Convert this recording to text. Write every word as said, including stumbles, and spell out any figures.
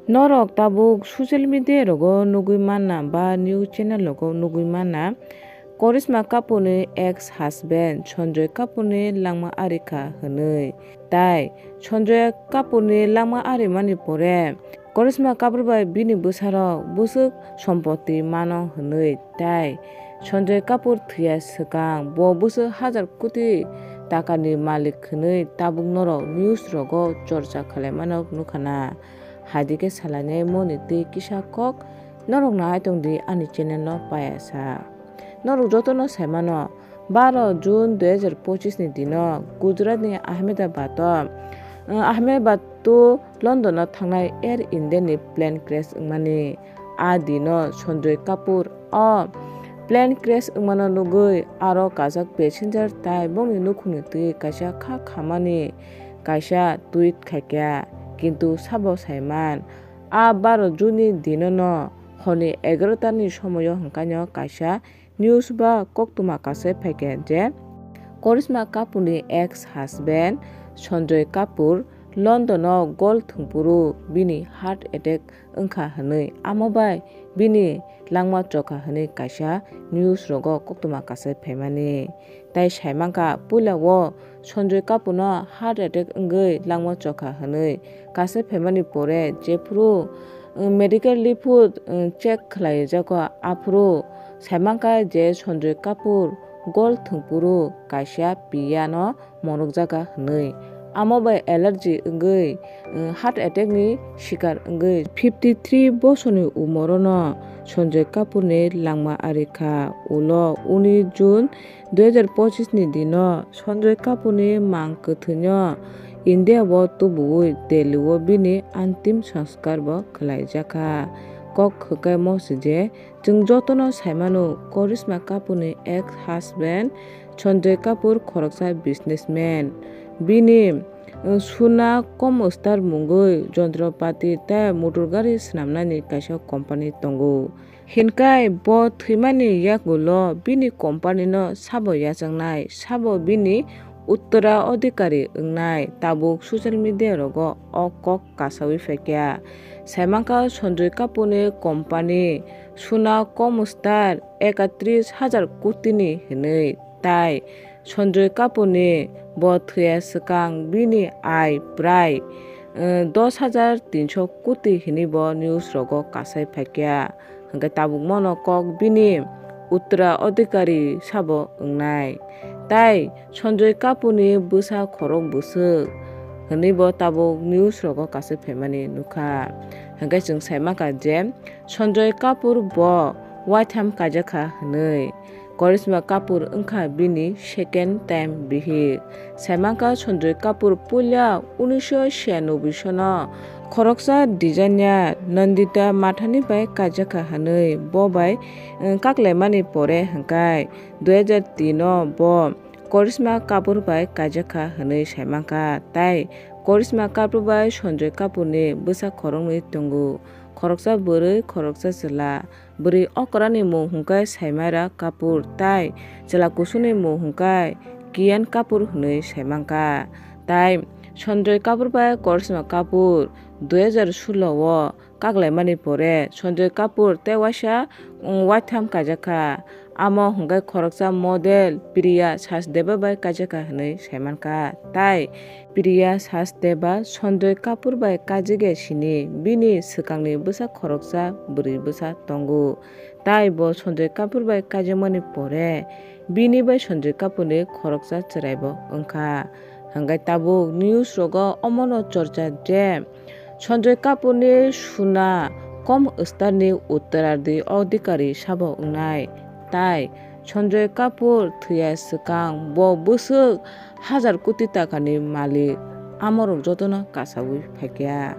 Norok tabuk social media rogo nugwi manna ba news channel rogo nugwi manna, Karisma Kapoor ni ex husband Sanjay Kapoor ni langma ari kha hwnwi. Tai Sanjay Kapoor ni langma ari mani pore Karisma Kapoor bai bini bwsarok bwswk sompoti mano hwnwi, tai Sanjay Kapoor thwiya swkang bo bwswk hajar koti takani malik hwnwi tabuk norok news rogo chorcha khlai mano nukha na. Haidike salainai moni twi kisa kok norok nahai tongdi ani channel no payasa. Norok jotono saimano, baro June dui hajar pochis ni dino Gujarat ni Ahmedabad o, uh, Ahmedabad to London o thangnai Air India ni plane crash wngmani. A dino Sanjay Kapoor o plane crash wngmano nugwi aro kajak passenger tai bongni nukhungni twi kaisa kha khamani kaisa tweet khaikha, kintu sabo saiman, a baro June ni dinono horni egarota ni somoio hwnkhaino kaisa news ba koktwma kaisa phaikha je Karisma Kapoor ni ex husband Sanjay Kapoor London o gol thwngphuru bini heart attack wngkha hwnwi, amo bai bini langma chokha hwnwi kaisa news rogo koktwma kaisa phaimani. Tai saimankha puila o Sanjay Kapoor no heart attack wngwi langma chokha hwnwi kaisa phaimani pore jephuru, uh, medical report, uh, check khlaijago aphuru saimankha je Sanjay Kapoor gol thwngphuru kaisa piya no monokjaga hwnwi. Amo bai allergy wngwi, uh, heart attack ni sikar wngwi fifty three bosorni umorono Sanjay Kapoor ni langma ari kha. Ulo uni June dui hajar pochis ni dino Sanjay Kapoor ni mang kwthwino India o tubuwi Delhi o bini antim sanskar bo khlaijakha. Kok hwkai mosi je, chwng jotono saimano, Karisma Kapoor ni ex husband Sanjay Kapoor khoroksa businessman. Bini, uh, suna kom star mungwi jontropati tei motor gari swnamnani kaisa company tongo. Hinkai bo thwimani yagulo bini company no sabo yachangnai, sabo bini uttara adhikari wngnai, tabuk social media rogo o kok kasawi phaikha. Saimankha Sanjay Kapoor ni company suna kom star ekatris hajar koti ni hwnwi, tai Sanjay Kapoor ni bo thwiya swkang bini ai prai, eh, dos hajar tinso koti hwnwi bo news rogo kasai phaikha. Hwnkhe tabukmano kok bini uttara adhikari sabo wngnai. Tai Sanjay Kapoor ni bwsa khorok bwswk hwnwi bo tabuk news rogo kasai phaimani nukha. Hwnkhe chwng saimankha je Sanjay Kapoor bo waitham kaijakha hwnwi. Karisma Kapoor wngkha bini second time bihik. Saimankha Sanjay Kapoor puila unisho siyanoboi sono khoroksa designer Nandita Mathani bai kaijakha hwnwi. Bo bai, eh, kaklaimani pore hwnkhe dui hajar tin o bo Karisma Kapoor bai kaijakha hwnwi saimankha. Tai Karisma Kapoor bai Sanjay Kapoor ni bwsa khoroknwi tongo. Khoroksa bwrwi, khoroksa chwla. Bwrwi okrani mung hwnkhe Saimaira Kapoor tai chwla kusuni mung hwnkhe Kian Kapoor hwnwi saimankha. Tai Sanjay Kapoor bai Karisma Kapoor dui hajar solo o kaklaimani pore Sanjay Kapoor tei waisa, um, waitham kaijakha. Amo hwnkhe khoroksa model Priya Sachdeva bai kaijakha hwnwi saimankha. Tai Priya Sachdeva Sanjay Kapoor bai kaijakya sini bini swkangni bwsa khoroksa bwrwi bwsa tongo. Tai bo Sanjay Kapoor bai kaijakmani pore bini bai Sanjay Kapoor ni khoroksa chwrai bo wngkha. Hwnkhe tabuk news rogo omono chorcha je Sanjay Kapoor ni suna kom star ni uttaraadhikari sabo wngnai. Tai Sanjay Kapoor thwiya swkang bo bwswk hajar koti takani malik, amorok jotono kasawi phaikha.